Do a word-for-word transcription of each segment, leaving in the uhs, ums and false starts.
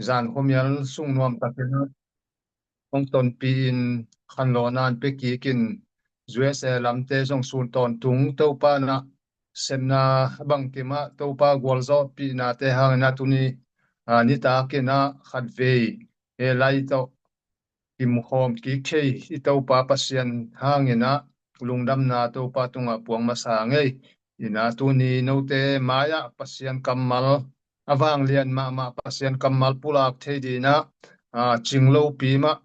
zan khuamial sung nuam takin ah hong tonpih in khanlawhna in pia kik in, U S A lamte zong sun tawntung Topa in ah sepna bangkim ah Topa gualzawhpihnate hangin ah tuni, aa, nitakin ah khatvei he lai tawh kimukhawm kik thei i Topa Pasian hangin ah lungdamna Topa tungah puang masa ngei. In ah tuni note mai-ah Pasian kammal a vanglian mahmah, Pasian kammal pulak thei dingin ah, aa, cing lopi mah,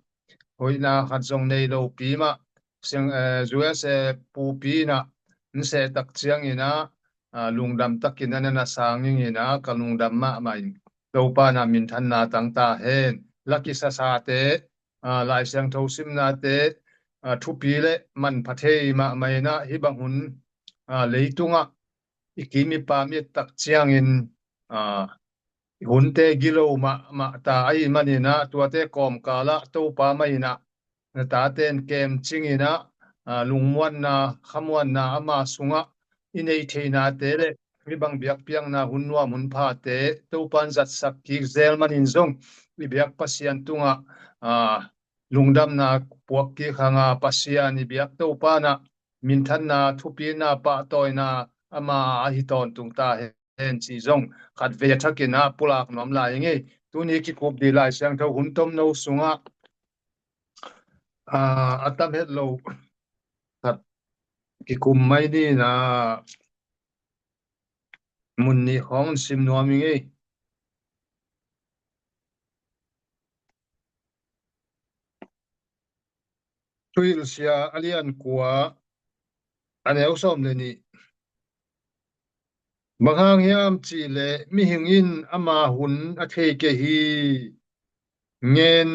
hoihna khat zong nei lopi mah, siang, eh, U S A pupi in ah, in seh tak ciangin ah, aa, lungdam takin ah na na sang ing in ah, ka lungdam mahmah ing. Topa in ah minthanna tang ta hen. La kisasate, aa, Lai Siangtho simnate, aa, thupi le manpha thei mahmah in ah, hih bang hun, aa, leitungah i kim i pam i et tak ciangin, aa, hunte gilo mahmah ta ahih manin ah, tuate kawmkal ah Topa mah in ah na tate in kemcing in ah, aa, lungmuanna, khamuanna ama sungah i neih theihnate le hih bang biakpiakna hun nuam hun phate Topa in zatsak kik zel manin zong i biak Pasian tungah, aa, lungdamna puak kik hang a, Pasian i biak Topa in ah minthanna, thupina, pahtawina ama ahi tawntung ta hen ci zong khatvei a thakin ah pulak nuam lai ing ei. Tuni kikup ding Lai Siangtho hun tomno sungah, aa, a tam het lo khat kikum mai ni in ah, mun nih khawng in sim nuam ing ei. Thuhilhsia a lian kua, a neu sawm le nih. Bang hang hiam cih leh mihing in ama hun a thei kei hi. Ngen,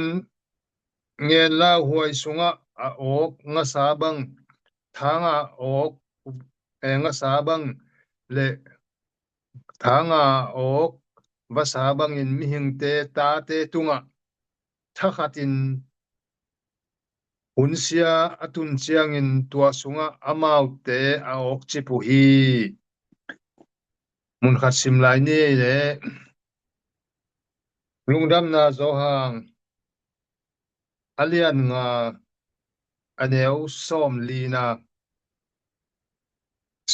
ngen lauhuai sungah a awk ngasa bang, thang a awk, eh, ngasa bang le thang a awk vasa bangin mihingte tate tungah thakhatin hunsia a tun ciangin tua sungah amaute a awkcip uh hi. Mun khat sim lai ni ei leh, Lungdamna Johan a lian nga, a neu sawm lina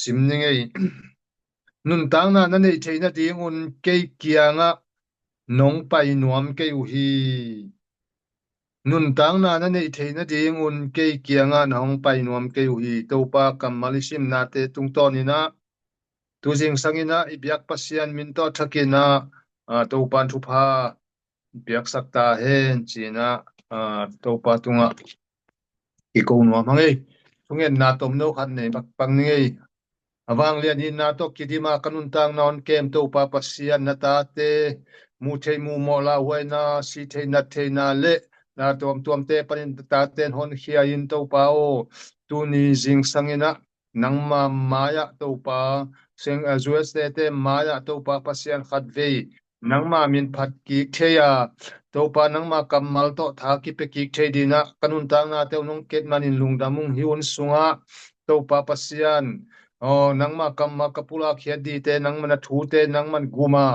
sim ni ei. Nuntakna na neih theih nadingun kei kiangah nong pai nuam kei uh hi. Nuntakna na neih theih nadingun kei kiangah na hong pai nuam kei uh hi. Topa kammal i simnate tungtawnin ah, tu zingsangin ah i biak Pasian min tawh thakin ah, aa, Topa in thupha piaksak ta hen ci-in ah, aa, Topa tungah kiko nuam hang ei. Thungetna tomno khat nei makpak ning ei. A vanglian itna tawh kidim a ka nuntakna hong kem Topa Pasian, na tate muh theih muh mawh lauhuaina, sih theih nat theihna le na tuamtuamte panin tate in honkhia in Topa aw. Tuni zingsangin ah nangma mai-ah Topa, seng, eh, U S A te mai-ah Topa Pasian khatvei nangma min phat kik thei a, Topa nangma kammal tawh tha kipia kik thei dingin ah ka nuntaknate uh nong kem manin lungdam ung. Hih hun sungah Topa Pasian, aw, nangma kammal ka pulak khiat dingte nangman a thute nangman gum a,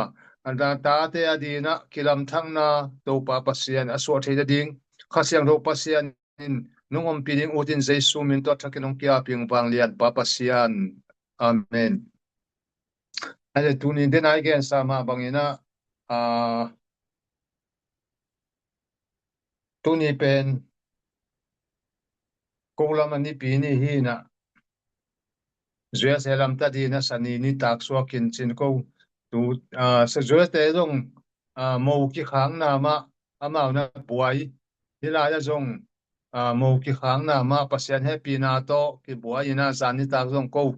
a na tate adingin ah kilamthakna Topa Pasian a suah thei nading Kha Siangtho Pasian in nong ompih ding ut in Jesu min tawh thakin hong ki-ap ing vanglian Pa Pasian. Amen. Ahi leh tuni den a i gensa mah bangin ah, aa, tuni pen ko lam a Nipi ni hi-in ah, U S A lam ta dingin ah Sani nitak suak in cin ko. Tu, aa, sa U S A zong, aa, mo kikhakna mah amau na buai. Hih lai-ah zong, aa, mo kikhakna mah Pasian hehpihna tawh kibuai in ah zan nitak zong ko,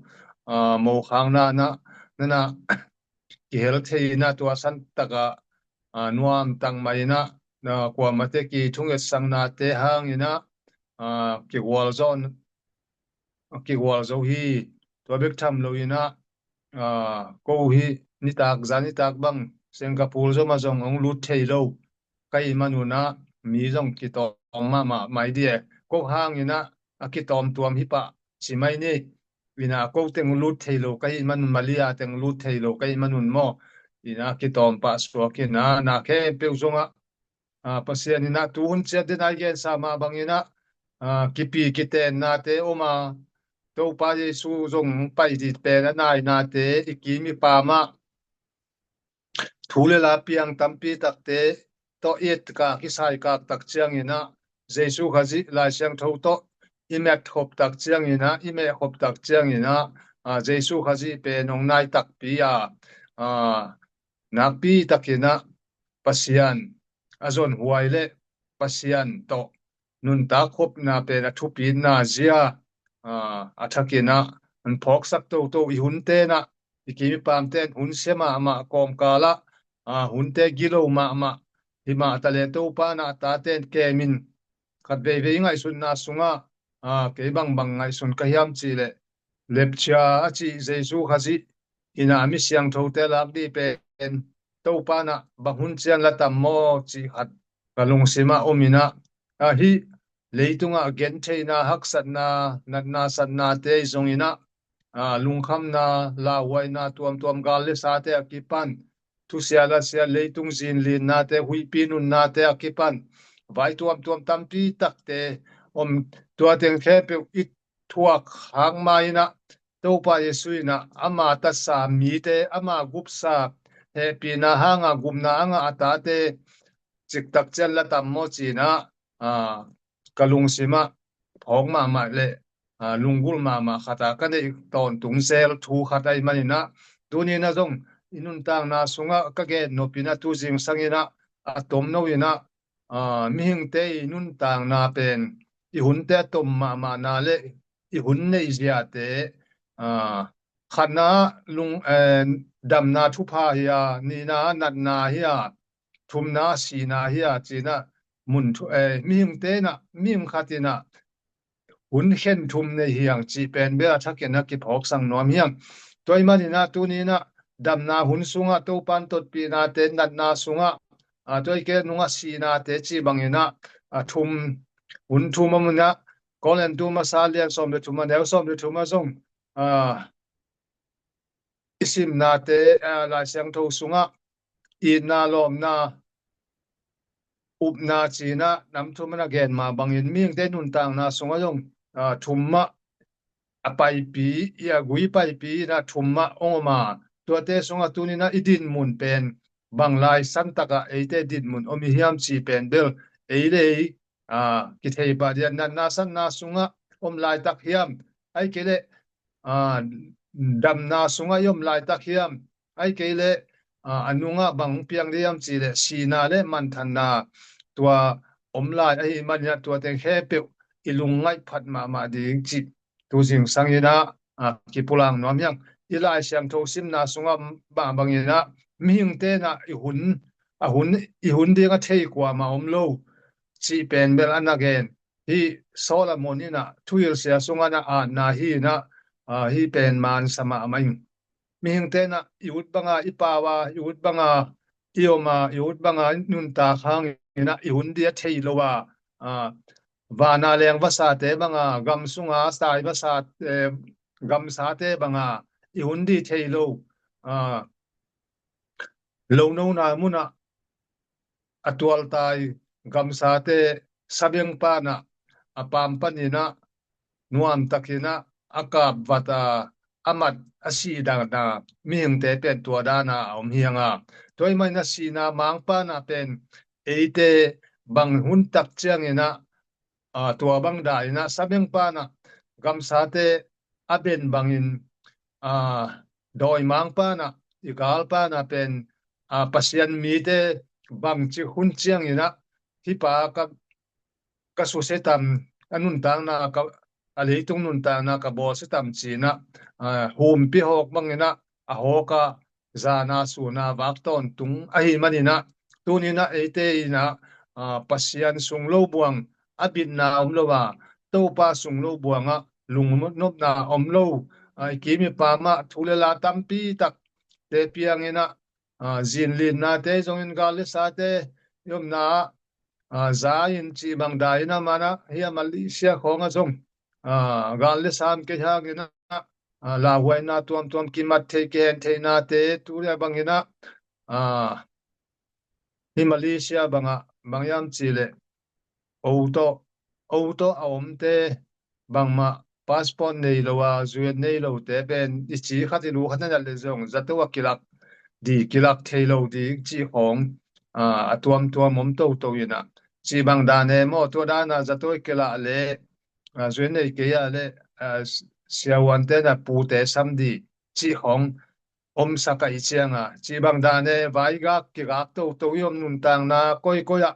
aa, mo khakna na, na, na kihel thei in ah tua san takah, aa, nuam tak mah in ah, aa, kuamate kithungetsangnate hangin ah, aa, kigualzo, kigualzo hi. Tua bek tham lo in ah, aa, ko hih nitak zan nitak bang Singapore zom ah zong hong lut thei lo ka hih manun ah mi zong kitawng mahmah mai dih e. Ko hangin ah a kitawm tuam hi pah ci mai ni. In ah ko teng lut thei lo ka hih manun, Malaysia teng lut thei lo ka hih manun maw, ina kitawm pah suak ina, na khempeuh zongah, ah, Pasian ina tuhun ciat dena i gensa mah bangina, ah, kipi kitennate om a, Topa Jesu zong pai dit pen a nainate i kim i pamah thu le la piang tampi takte tawh i etkak i saikak tak ciangina, Jesu Khazih Lai Siangtho tawh i met khop tak ciangina, i meh khop tak ciangina, ah, Jesu Khazih pen hong nai takpi a, ah, nakpi takina Pasian a zonhuai le Pasian tawh nuntak khopna pen a thupitna zia, ah, a thakinah an phawksak toto i hun tenah i kim i pam ten hun sia mahmah kawmkalah, ah, hunte gilo mahmah himah taleh Topa na a taten kemin khat veivei ngaihsutna sungah, ah, kei bangbang ngaihsun ka hiam cihleh lepcia a cih Jesu Khazih ina mi siangthote lak dih pen Topa na bang hun cian la tam maw cih khat ka lungsimah om ina, ah, hih leitungah gentheihna, haksatna, natna, satnate i zong ina, ah, lungkhamna, lauhuaina tuamtuam gal le sate a kipan, thusia lasia leitung zinlinnate, huihpi nunnate a kipan, vai tuamtuam tampi takte om, tua teng khempeuh i thuak hang ma ina, Topa Jesu ina ama tatsa mite, ama gupsa hehpihna hanga gupna a ngah a tate ciktak cian la tam maw cina, ah, ka lungsimah phawk mahmah le, ah, lunggulh mahmah khata ka neih tawntung zel thu khat ahi manina, tunina zong i nuntakna sungah ka gen nopina tu zingsangina a tomno ina, ah, mihingte i nuntakna pen i hunte a tom mahmahna le i hun neih ziate, ah, khatna lung, eh, damna thupha hi a, nihna natna hi a, thumna sihna hi a cina mun thu, eh, mihingte ina, mihing khat ina hun khen thum nei hiang cih pen bel a thakin a kiphawksak nuam hiang. Tua i manina tunina damna hun sungah Topan totpihnate natna sungah, ah, tua i ke nungah sihnate cih bangina, ah, thum, hun thum a muna Korin tu masa lian sawm le thum a neu sawm le thum a zong, ah, i simnate, ah, Lai Siangtho sungah itna, lawpna, upna cina nam thum a na gen mah bangin mihingte nuntakna sungah zong, ah, thum mah a paipi, i a gui paipi ina thum mah ong om a, tuate sungah tunina i dinmun pen bang lai santakah eite dinmun om i hiam cih pen bel ei le ei, ah, kithei pah dia, natna satna sungah om laitak hiam, ai kei leh, ah, damna sungah i om laitak hiam, ai kei leh, ah, a nungah bang piang diam cih leh sihna le manthanna tua om lai ahi manina tua teng khempeuh i lungngaih phat mahmah ding cih tu zingsangina, ah, kipulak nuam hiang. I Lai Siangtho simna sungah mah bangina mihingte ina i hun, a hun, i hun ding a thei kuamah om lo cih pen bel a na gen. Hih Solomon ina thuhilhsia sungah na atna hi ina, ah, hih pen mansa mahmah ing. Mihingte ina i ut banga i pau a, i ut banga i om a, i ut banga i nuntak hang ina i hun ding a thei lo a, ah, vana leng vasate banga, gam sunga sai vasa, eh, gamsate banga i hun ding thei lo, ah, lonona munah a tualtai gamsate sabeng pana a pam panina nuamtakina a kapvata a mat a sih dana mihingte pen tua dana a om hianga. Tua i maina sihna mang pana pen eite bang hun tak ciangina, ah, tua bang daina sabeng pana gamsate a ben bangin, ah, dawimang pana i gal pana pen, ah, Pasian mite bangci hun ciangina hih pa ka, ka susia tam, a nuntakna ka, a leitung nuntakna ka bawlsia tam cina, ah, humpi hawk bangina a hawka zana suna vak tawntung ahi manina tunina eite ina, ah, Pasian sung lo buang a bitna om lo a, Topa sung lo buanga lungnopna om lo, ah, i kim i pamah thu le la tampi takte piangina, ah, zinlinnate zongin gal le sate i omna ah, za in cih bang daina mana hi a Malaysia khawnga zong, ah, gal le sam kei hangina, ah, lauhuaina tuamtuam kimat thei kihen theihnate tu le bangina a, hi Malaysia bangah bang hiam cih leh, o tawh, o tawh a omte bangmah passport nei lo a, zuet nei lote pen i ci khat i lu khat na nat leh zong zato a kilak di, kilak thei lo di cih khawng, a, a tuamtuam om toto inah, cih bang dan e maw, tua dana zato i kilah leh, a, zuet nei kei ah leh, a, siavuante na pute sam di cih khawng om sak ahih cianga, cih bang dan e vai gak kigak toto i om nuntakna koikoi ah,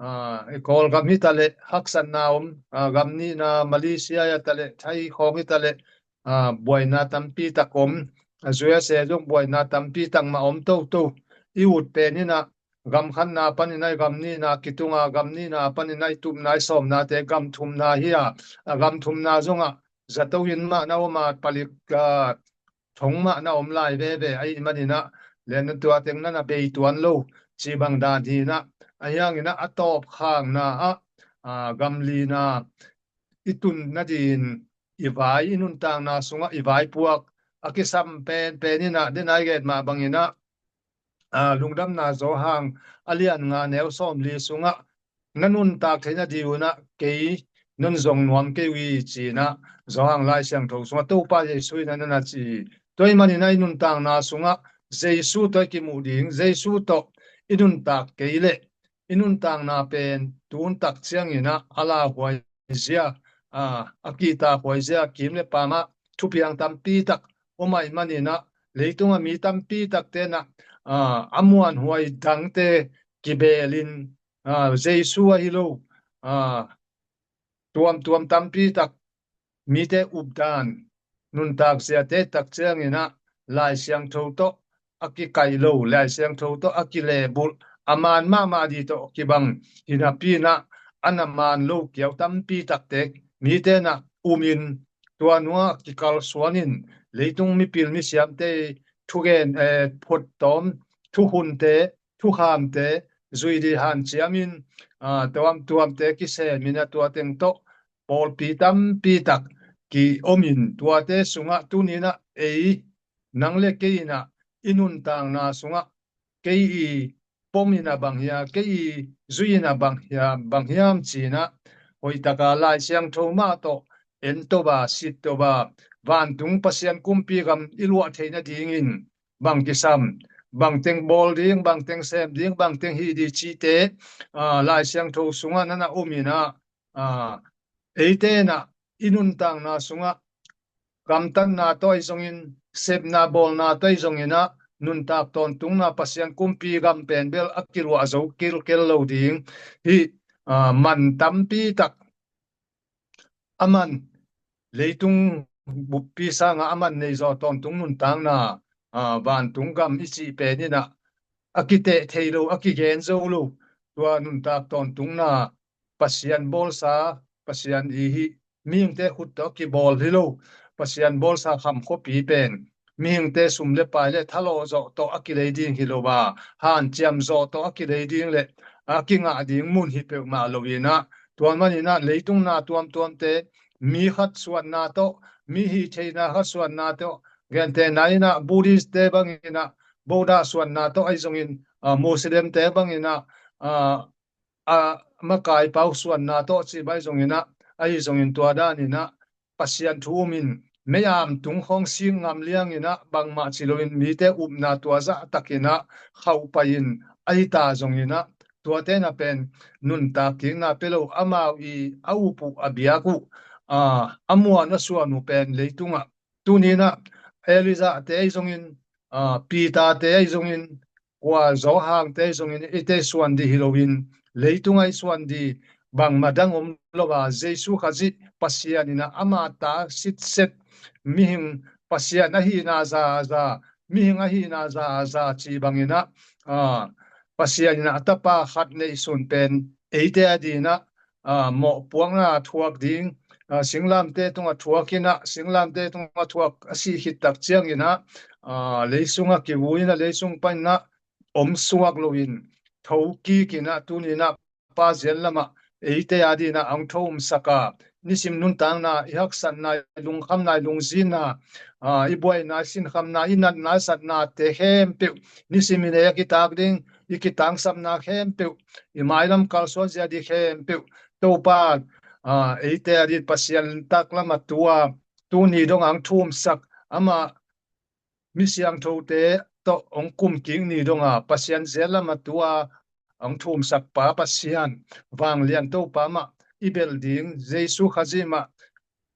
a, i Kawlgam hi ta leh haksatna om, a, gam nihna Malaysia hi ta leh Thai khawng hi ta leh, a, buaina tampi tak om, a, U S A zong buaina tampi tak mah om toto i ut pen inah, gam khatna panin a i gam nihna kitunga, gam nihna panin a i tupna i sawmnate gam thumna hi a, a gam thumna zongah zato inn mah na om a, palik, a, thong mah na om lai veve ahih maninah, len tua teng na na bei tuan lo cih bang dan hinah, ahi hanginah a tawp khakna ah, a, gam lina i tun nadin i vai i nuntakna sungah i vaipuak a kisam penpen inah, den a i gen mah banginah, a, Lungdamna Johan a lian nga neu sawmli sungah na nuntak theih nading unah kei non zong nuam kei uh hi cinah, Johan Lai Siangtho sungah Topa Jesu inah na na ci. Tua ahih maninah i nuntakna sungah Jesu tawh i kimuh ding, Jesu tawh i nuntak kei leh i nuntakna pen tun tak cianginah a lauhuai zia, a, a kihtakhuai zia, kim le pamah thupiang tampi tak om ahih maninah, leitunga mi tampi tak tenah, a, a muanhuai dangte kibelin, a, Jesu ahi lo, a, tuamtuam tampi tak mite updan, nuntak ziate tak cianginah Lai Siangtho tawh a kikaih lo, Lai Siangtho tawh a kilehbulh, a man mahmah ding tawh kibang hinapinah, a na man lo kiau tampi takte mite na umin, tua nungah kikalsuanin, leitung mipil misiamte thugen, eh, phuttawm, thuhunte, thukhamte zui ding hanciamin, a, tuamtuamte kisemin a, tua teng tawh pawlpi tampi tak kiomin, tuate sungah tuninah ei, nang le kei inah i nuntakna sungah kei i pom inah bang hia, kei i zui inah bang hia, bang hiam cinah, hoihtaka Lai Siangtho mah tawh en to ba, sit to ba, vantung Pasian kumpi gam i luah theih nadingin bang kisam, bang teng bawl ding, bang teng sem ding, bang teng hih ding cihte, a, Lai Siangtho sungah na na om inah, a, eite inah i nuntakna sungah gamtatna tawh ahi zongin, sepna bawlna tawh ahi zonginah, nuntak tawntungna Pasian kumpi gam pen bel a kiluah zo kilkel lo ding hi, a, man tampi tak a man, leitung buppi sangah a man nei zaw tawntung nuntakna, a, vantung gam i cih pen inah a kiteh thei lo, a kigen zo lo, tua nuntak tawntungna Pasian bawlsa, Pasian i hih mihingte khut tawh a kibawl hi lo, Pasian bawlsa kham khuapi pen mihingte sum le pai le thalawh zawh tawh a kilei ding hi lo a, hanciam zawh tawh a kilei ding le a kingah ding mun hi peuhmah lo inah, tua maninah leitung na tuamtuamte mi khat suanna tawh, mi hih theihna khat suanna tawh, gentehna inah Buddhist-te banginah Buddha suanna tawh ahi zongin, a, Muslim-te banginah, a, a, makai pau suanna tawh cih bang ahi zonginah, ahi zongin tua daninah Pasian thu umin, mei-am tung khawng sik ngam lianginah, bangmah ci loin mite upna tua zah takinah khauh pai-in ahi ta zonginah, tuate na pen nuntak kikna pia lo, amau i a up uh, a biak uh, a, a muan a suan uh pen leitungah tuninah Elijah-te ahi zongin, a, Peter-te ahi zongin, kua Johan-te ahi zongin eite suan ding hi loin, leitungah i suan ding bangmah dang om lo a, Jesu Khazih Pasian inah ama ta sitset, mihing Pasian ahihna za a za, mihing ahihna za a za cih banginah, a, Pasian inah a tapa khat neihsun pen eite a dinah, a, mawhpuakna thuak ding, a, singlamteh tungah thuak inah, singlamteh tungah thuak a sih khit tak cianginah, a, leisungah kivui inah, leisung paninah om suak loin, thokik inah, tuninah pa zian lamah eite a dingin ah hong thumsak a, nisim nuntakna, i haksatna, i lungkhamna, i lungzinna, aa, i buaina, i sinkhamna, i natna, i satnate khempeuh nisim i nek i tak ding, i kitangsapna khempeuh, i mailam kalsuan zia ding khempeuh Topa, aa, eite a dingin Pasian taklam a tu a, tuni dong hong thumsak, amah mi siangthote tawh hong kumkik ni dong a, Pasian zetlam a tu a hong thumsak pa Pasian, vanglian Topa mah i belh ding, Jesu Khazih mah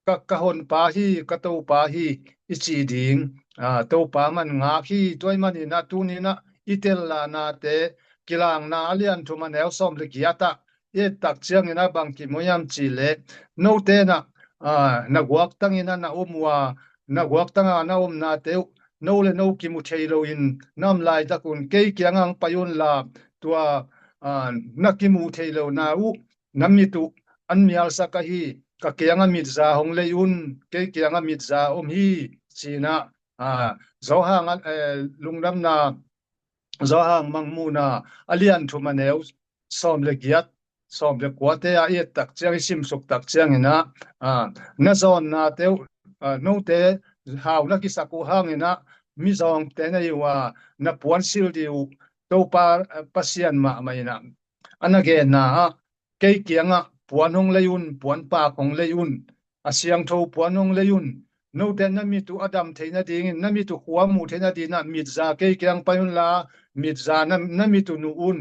ka, ka honpa hi, ka Topa hi i cih ding, aa, Topa mah in ngak hi. Tua ahih manin ah tuni-in ah i tel lahnate, Kilangna a lian thum a neu sawm le giat ah i et tak ciangin ah bang kimu hiam cih leh, note in ah, aa, na guaktangin ah na om uh a, na guaktang a na omnate uh no le no kimu thei loin na om laitak un kei kiangah hong pai unla, tua, aa, na kimu thei lohna uh na mit uh an mialsak ahi, ka kiangah mitza hong lei un, kei kiangah mitza om hi, ci-in ah, aa, Johan a, eh, Lungdamna, Johan Mangmuhna a lian thum a neu sawm le giat, sawm le kuate ah i et tak ciang, i simsuk tak ciangin ah, aa, na zawnnate uh, aa, note hau na kisak uh hangin ah mizawngte na hi uh a, na puansilh ding uh Topa, aa, Pasian mahmah in ah, a na genna ah, kei kiangah puan hong lei un, puanpak hong lei un, a siangtho puan hong lei un. Note na mit uh a dam theih nadingin, na mit uh khua muh theih nadingin ah mitza kei kiang pai unla, mitza na, na mit uh nuh un,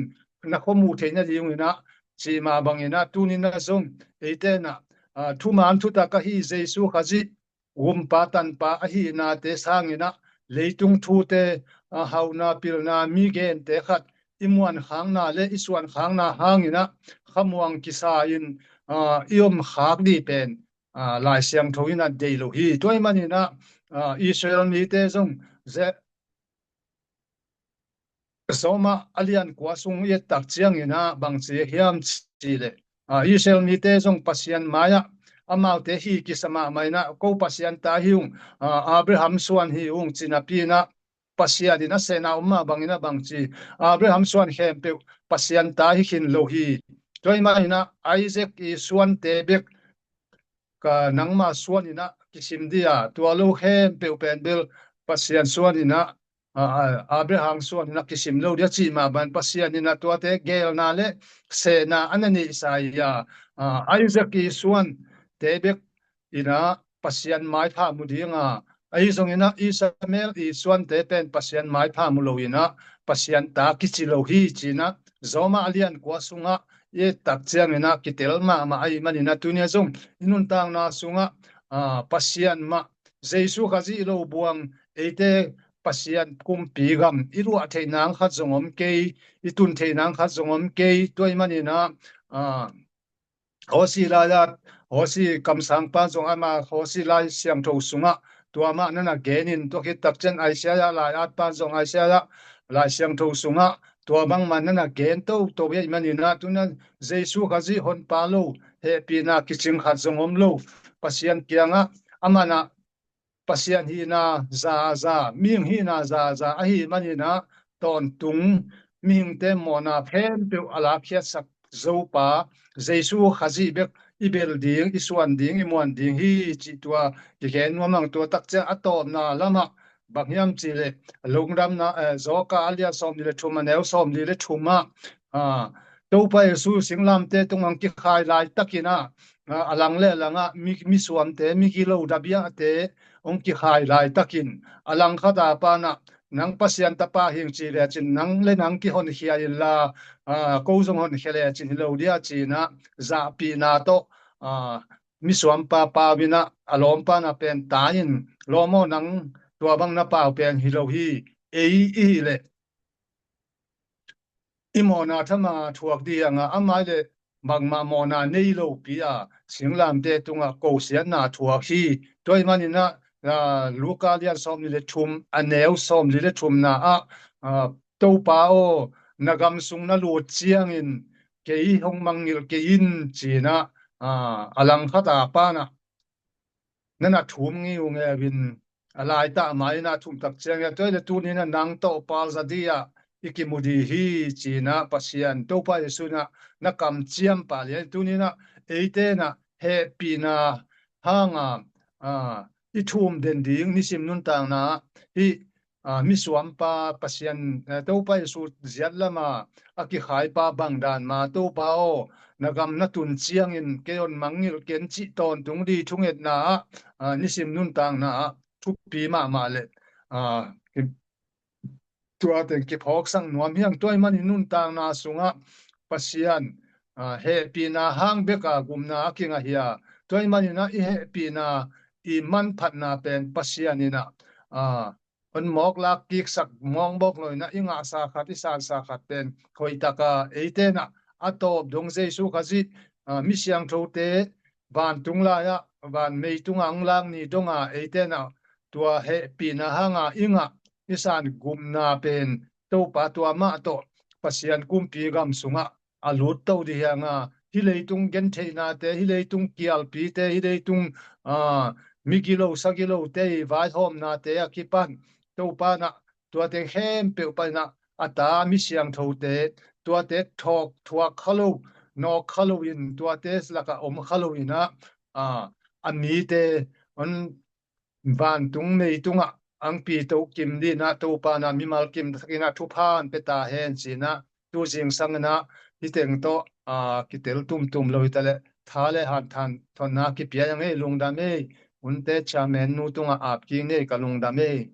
na khua muh theih nadingin ah, cih mah bangin ah tuni-in ah zong eite in ah, aa, thuman thutak ahi Jesu Khazih gumpa tanpa ahihnate sangin ah, leitung thute, aa, hauhna pilna mi gente khat i muankhakna le i suankhakna hangin ah khamuang kisa-in, aa, i omkhak ding pen, aa, Lai Siangtho in ah deih lo hi. Tua ahih manin ah, aa, Israel mite zong ze-, Rom a lian kua sung i et tak ciangin ah bang ci hiam cih leh, aa, Israel mite zong Pasian mai-ah amaute hi kisa mahmah in ah, ko Pasian ta hi ung, aa, Abraham suan hi ung, ci napi-in ah Pasian in a sehna om mah bangin ah bang ci, Abraham suan khempeuh Pasian ta hi khin lo hi. Tua ahih manin ah Isaac i suante bek ka nangma suan in ah kisim ding a, tua lo khempeuh pen bel Pasian suan in ah, aa, aa, Abraham suan in ah kisim lo ding a, cih mah bangin Pasian in ah tuate geelna le sehna a na neihsa hi a, aa, Isaac i suante bek in ah Pasian maipha mu ding a, ahi zongin ah Ishmael i suante pen Pasian maipha mu loin ah Pasian ta kici lo hi, ci-in ah Rom a lian kua sungah i et tak ciangin ah kitel mahmah ahih manin ah tuni-a zong i nuntakna sungah, aa, Pasian mah, Jesu Khazih lo buang, eite Pasian kumpi gam i luah theih nang khat zong om kei, i tun theih nang khat zong om kei. Tua ahih manin ah, aa, Hosea lai-at, Hosea kamsangpa zong ama Hosea Lai Siangtho sungah tua mah na na gen in, tua khit tak ciang Isaiah lai-atpa zong Isaiah Lai Siangtho sungah tua bangmah na na gen toto ahih manin ah, tuni-a Jesu Khazih honpa lo, hehpihna kicing khat zong om lo, Pasian kiangah amah na Pasian hihna zaza, mihing hihna zaza ahih manin ah, tawntung mihingte mawhna khempeuh a lakkhiatsak zo pa, Jesu Khazih bek i bel ding, i suan ding, i muan ding hi, cih tua kigen nuam ing. Tua tak ciang a tawpna lamah bang hiam cih leh, Lungdamna, eh, Johan a lian sawmnih le thum, a neu sawmnih le thum ah, aa, Topa Jesu singlamteh tungah hong kikhai laitakin ah, aa, a lang le a langah mi, misuamte, migilo, dabiahte hong kikhai laitakin, a langkhat a pan ah, nang Pasian Tapa hi ing cih lecin, nang le nang kihonkhia inla, aa, ko zong honkhia lecin hi lo ding a, ci-in ah zahpihna tawh, aa, misuampa pau in ah, a lawmpa na pen tai in, lawm aw, nang tua bang na pau pen hi lo hi, ei i hih leh i mawhna thamah thuak ding hi hang a, amah leh bangmah mawhna nei lopi a, singlamteh tungah kosiatna thuak hi. Tua ahih manin ah, aa, Luka lian sawmnih le thum, a neu sawmli le thumna ah, aa, Topa aw, na gam sung na lut ciangin kei hong mangngilh kei in, ci-in ah, aa, a langkhat a pan ah na na thum ngiungeu in, a laitah mah in ah thum tak ciangin, tua hi leh tuni-in ah nang tawh palzah ding ah, i kimu dih hi, cinah Pasian Topa Jesu inah na kamciam pah lian. Tuninah eite inah hehpihna hanga, a, i thum den ding nisim nuntakna hih, a, misuampa Pasian, eh, Topa Jesu ziat lama a kikhaipa bangdan ma Topa aw, na gam na tun ciangin kei hon mangngilh ken cih tawntung dih thungetna ah, a, nisim nuntakna ah thupi mahmah le, a, ki-, tua teng kiphawksak nuam hiang. Tua ahih manin nuntakna sungah Pasian, a, hehpihna hang beka gupna a kingah hi a, tua ahih maninah i hehpihna i manphatna pen Pasian inah, a, hon mawk lak kiksak mawkmawk lo inah i ngahsa khat i sansa khat pen hoihtaka eite inah a tawp dong Jesu Khazih, a, mi siangthote vantung lai-ah van meitunga hong lak ni donga eite inah tua hehpihna hanga i ngah i san gupna pen Topa tua mah tawh Pasian kumpi gam sungah a lut to dih hianga, hih leitung gentheihnate, hih leitung kialpite, hih leitung, a, migilo sagilote i vaihawmnate a kipan Topa inah tuate khempeuh panah a ta mi siangthote, tuate thawk thuak kha lo, nawk kha loin, tuate lakah om kha loinah, a, a mite hon vantung meitungah angpi to kim dinah Topa inah mimal kim takinah thuphan pia ta hen cinah tu zingsang inah hih teng tawh, a, kitel tumtum lo hitaleh tha le hanthawn thonna kipia ing ei. Lungdam ei. Hunte chairman nu tungah ap kik ni ei, ka lungdam ei.